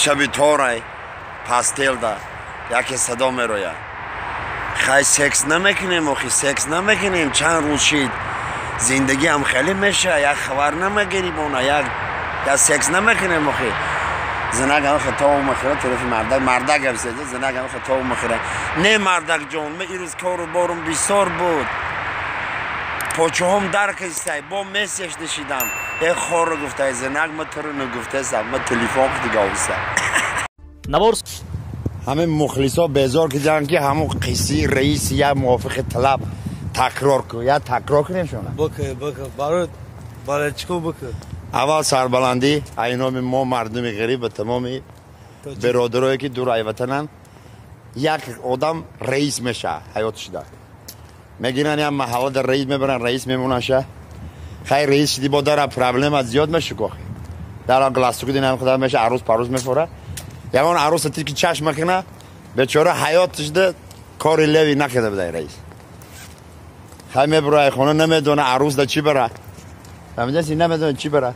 Шаби торай пастелда яке садо мерояд. Хай секс намекунем, охи секс намекунем, чанд рӯз шид. Зиндагӣ ҳам хеле меша, як хабар намегирим она, як секс намекунем охи. Занак ҳам хато мехӯрад тарафи мардак, мардак гап зада, занак ҳам хато мехӯрад. Не мардак ҷон, ман ирӯз кору борум бисёр буд. Почаҳом дар кистай, бо месеш нишидам. Э хорро гуфтай, занак ма туро нагуфтасам, ма телефон дига овсам. Навор ҳамин мухлисо безор кидан ки ҳамун қиссаи раиси як мувофиқи талаб такрор кун, я такрор кунем шуна. Бика, бика, барои барои бика. Аввал сарбаландӣ ай номи мо мардуми ғариб ба тамоми бародарое ки дур ай ватананд. Як одам раис меша ҳаёт шуда. Мегиран як маҳалла дар раис мебаран, раис мемонаша. Хай раис шиди бо дара проблема зиёд меша кохи. Дара галстук динам худа меша, арӯс парӯс мефора. Ягон арӯса тики чашм мекуна, бечора ҳаёт шуда кори леви накарда будай раис. Хай мебура ай хона намедона арӯс да чӣ бара. Фаҳмидаси намедона чӣ бара.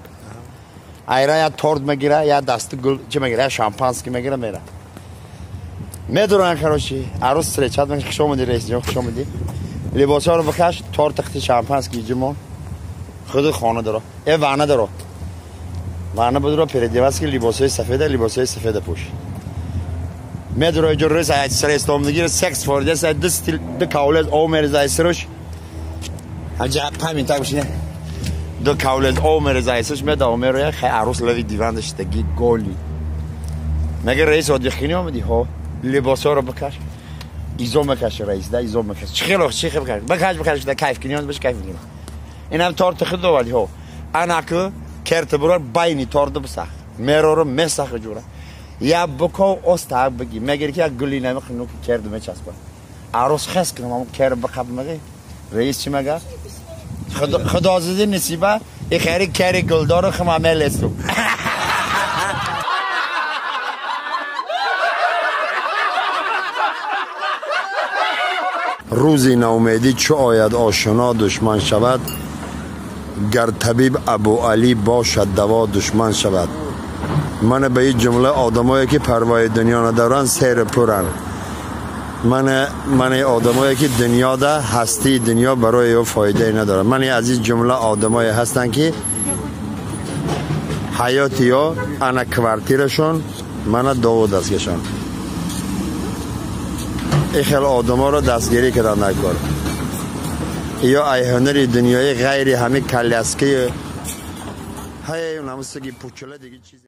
Айра я торт мегира, я дасти гул чӣ мегира, я шампанский мегира мера. Медуран короче, арӯс встречать мекунад, хуш омадӣ раис ҷон, хуш омадӣ. Либосҳоро бикаш, торт тахти шампанский ҷимон. Худи хона даро. Э ванна даро. Ванна будро переодеваться либосҳои сафеда, либосҳои сафеда пӯш. Медуро ҷо рӯз ай стресс мегира, секс форида, сай ду стил, ду каулез об мереза ай сараш. Ҳаҷа памин так бишине. Ду каулез об мереза ай сараш, меда мероя, хай арӯс лави диван даштаги голи. Мега раис одихини омадӣ? Ҳо. Либосҳоро бикаш. Изо мекаше раис, да изо мекаше. Чӣ хело, чӣ хел бикаш? Бикаш, бикаш, да кайф кунӣ, биш кайф кунӣ. Инам торти худ оварди, ҳо. Анаку керти бурор байни торти бисах. Мероро месахи ҷура. Я биков оста бигӣ. Мегири ки як гули намехӯ ки керди мечаспа. Арӯс хес кунам, ам кер биқаб меги. Раис чӣ мега? Худозиди нисиба, и хери кери гулдору хма мелесу. Рӯзи ноумедӣ чӯ ояд ошно душман шавад, гар табиб Абуалӣ бошад даво душман шавад. Мана ба ин ҷумла одамое ки парвои дунё надоранд сери пуранд. Мана одамое ки дунёда ҳастии дунё барои ё фоидае надорад. Мана аз ин ҷумла одамое ҳастанд ки ҳаёти ё ана квартирашон, мана дову дастгашон. Ин хел одаморо дастгирӣ кардан накор. Ё ай ҳунари дунёӣ ғайри ҳамин коляскаи ҳай намусаги пучула диги чизе.